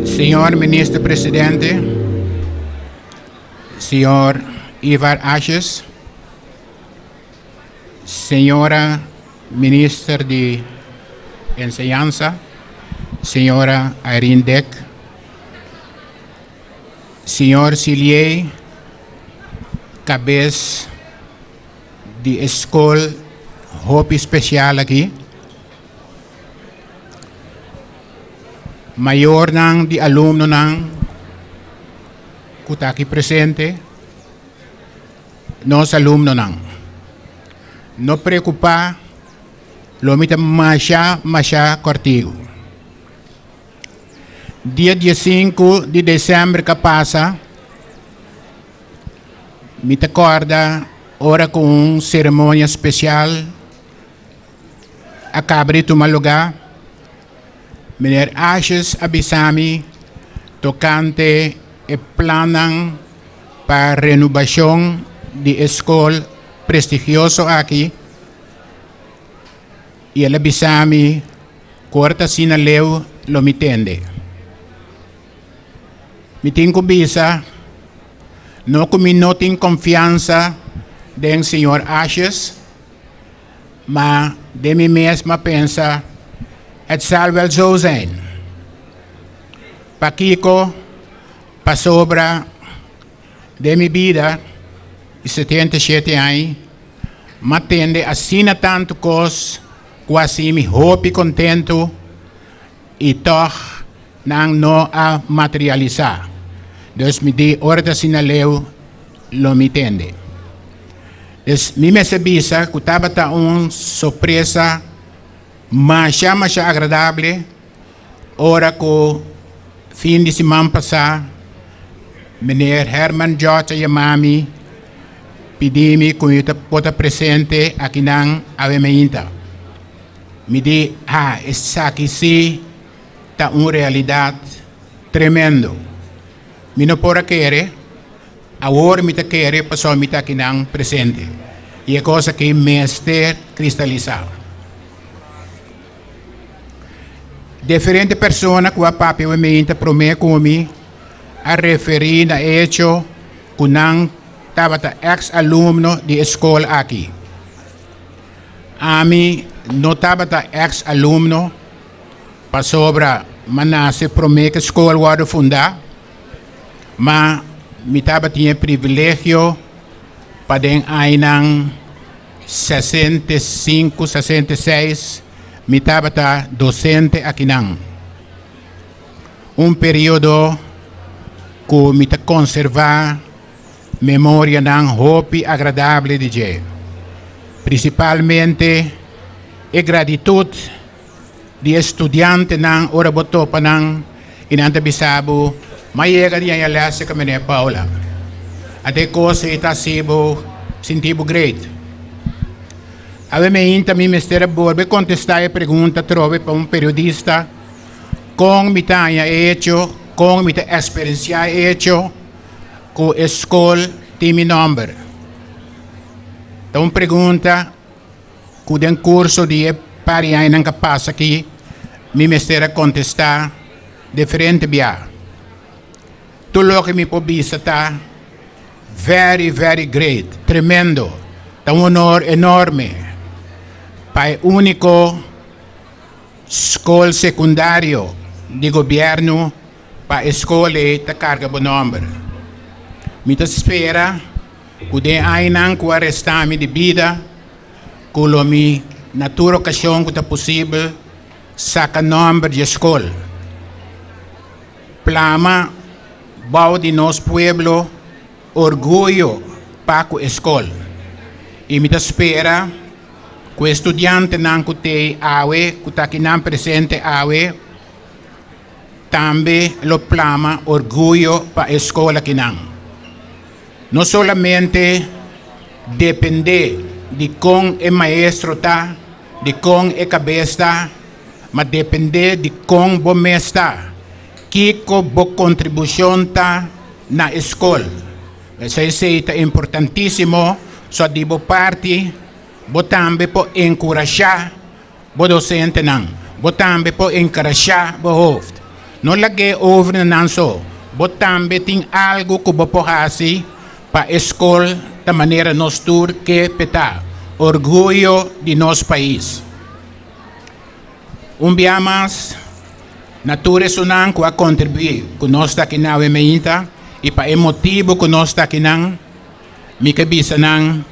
Señor Minister Presidente, Señor Ivar Asjes, Señora Minister di Enseñansa, Señora Irene Deck, Señor Silier, cabes di e skol hopi spesial aki. Mayornan di alumnonan ku ta aki presente, nos alumnonan. No preokupá, lo mi ta masha masha kòrtigu. Dia diesinku di desèmber ka pasa, Mi ta kòrda ora ku un seremonia spesial a kaba di tuma lugá, Meneer Asjes a bisa mi tokante e plannan pa renobashon di e skol prestigioso aki i el a bisa mi ku ora ta asina leu lo mi tende. Mi tin ku bisa, no ku mi no tin konfiansa den señor Asjes, ma den mi mes m'a pensa, Het zal wel zo zijn. Pakiko? Pasobra den mi bida di 77 aña, m'a tende asina tantu kos ku a hasi mi hopi kontentu i tòg Nan no a materialisá. Dus mi di ora ta asina leu lo mi tende. Dus mi mester bisa ku tabata un sorpresa masha masha agradable ora ku fin di siman pasá meneer Herman George a yama mi pidi mi ku mi ta por ta presente akinan awe mainta. Mi di, ha, esaki si. Ta un realidat tremendo. Mi no por a kere, awor mi ta kere pasobra mi ta akinan presente. I e kos aki mester kristalisá. Diferente persona ku a papia wemeinta promé ku mi a referí na e echo ku nan tabata eks alumno di e skol aki. Ami no tabata eks alumno. Pasobra m'a nase promé ku skol wòrdu fundá, ma mi tabatin e privilegio pa den añanan 65, 66 mi tabata dosente akinan. Un periodo ku mi ta konservá memorianan hopi agradable di dje, prinsipalmente e gratitut di e studiantenan ora bo topa nan i nan ta bisa bo, M'a yega di haña lès ku Meneer Paula. Anto e kos ei ta hasi bo sinti bo great. Awe meinta mi mester a bolbe kontestá e pregunta atrobe pa un periodista kon mi ta haña e echo, kon mi ta eksperensiá e echo ku e skol tin mi nòmber. Ta un pregunta. Ku den kurso di e par di añanan ka pasa aki mi mester a kontestá diferente bia. Tur loke mi por bisa ta very very great, tremendo, ta un honor enorme pa e úniko skol sekundario di gobièrnu pa e skol ei ta karga bo nòmber. Mi ta spera. Ku den añanan ku a restá mi di bida, ku lo mi na tur okashon ku ta posibel saka nòmber di e skol. Plama bou di nos pueblo orguyo pa ku e skol. I mi ta spera ku e studiantenan ku t'ei awe, ku ta akinan presente awe, tambe lo plama orguyo pa e skol akinan. No solamente dependé di kon e maestro ta, di kon e kabes ta, ma dependé di kon bo mes ta, kiko bo kontribushon ta na e skol. Esei esei ta importantísimo, so di bo parti bo tambe por enkurashá. bo dosentenan. Bo tambe por enkurashá bo hoofd. No lag'é over na nan so. Bo tambe tin algu ku bo por hasi pa e skol ta manera nos tur ke p'e ta, orguyo di nos pais. Un bia mas, na tur esunnan ku a kontribuí ku nos ta akinan awe meinta i pa e motibu ku nos ta akinan, mi ke bisa nan,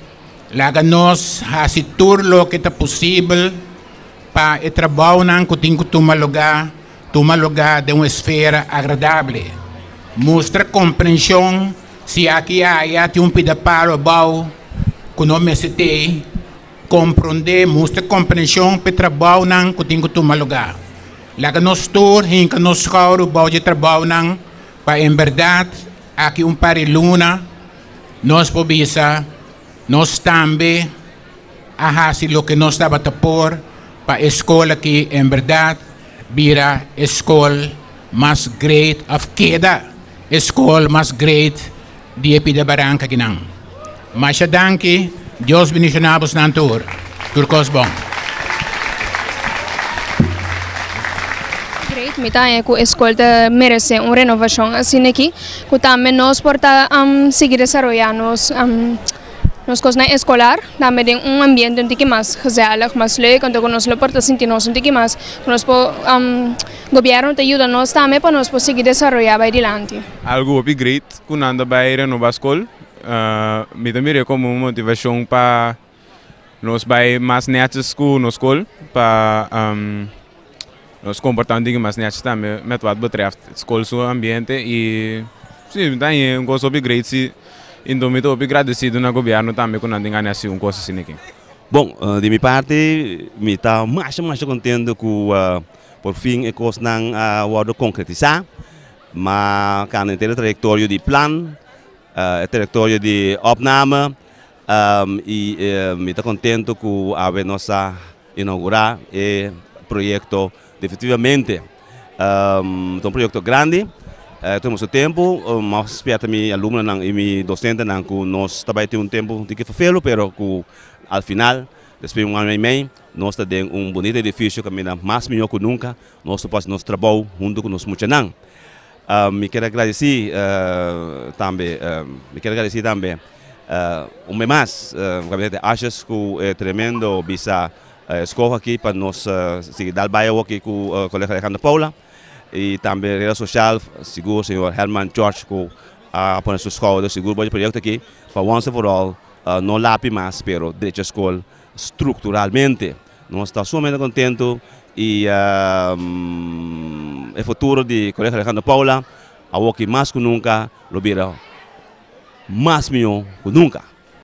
laga nos hasi tur loke ta posibel pa e trabounan ku tin ku tuma lugá, tuma lugá den un esfera agradable. Mustra komprenshon si aki aya tin un pida palo abou ku no mester tei. Komprondé, mustra komprenshon p'e trabounan ku tin ku tuma lugá. Laga nos tur hinka nos skouru bou dje trabounan pa en bèrdat aki un par di luna nos por bisa nos tambe a hasi loke nos tabata por pa e skol aki en bèrdat bira e skol mas great òf keda e skol mas great di e pida baranka akinan. Masha danki, Dios bendiciona bosnan tur. Tur cos bon. Great, mi ta haña ku e skol ta meresé un renovashon asina aki, ku tambe nos por ta sigui desaroyá nos nos kosnan eskolar, tambe den un ambiente un tiki mas gezellig, mas leuk, anto ku nos lo por ta sinti nos un tiki mas, ku nos por gobièrnu ta yuda nos tambe pa nos por sigui desaroyá bai dilanti. Algu hopi great ku nan ta bai renobá skol. Mi ta mir'é komo un motivashon pa nos bai mas nètjes ku nos skol, pa nos komportá un tiki mas nètjes tambe mèt wat betrèft skol su ambiente i si mi ta haña un kos hopi great si i enton mi ta hopi gradesido na gobièrnu tambe ku nan tin gana hasi un kos asina aki. Bon, di mi parti mi ta masha masha kontento ku por fin e kosnan a wòrdu konkretisá. Ma kanda henter e trayektorio di plan, e trayektorio di opname i mi ta kontento ku awe nos a inougurá e proyekto definitivamente. Ta un proyekto grandi, e tuma su tempu, mi a spierta mi alumnonan i mi dosentenan ku nos ta bai tin un tempu un tiki ferfelu pero ku al final despues di un aña i mei nos ta den un bunito edifisio kaminda mas mihó ku nunka. Nos ta por hasi nos trabou huntu ku nos muchanan. Mi kier a gradisí tambe, mi kier a gradisí tambe un bes mas Gabinete Asjes ku e tremendo bisa eskoho aki pa nos sigui dal bai awoki ku Colegio Alejandro Paula i tambe Reda Sosial, sigur señor Herman George ku a pone su skouder sigur bo e proyekto aki pa once and for all no lapi mas pero drecha skol strukturalmente. Nos ta sumamente contento y e futuro di Colegio Alejandro Paula awoki mas cu nunca lo bira mas miho cu nunca.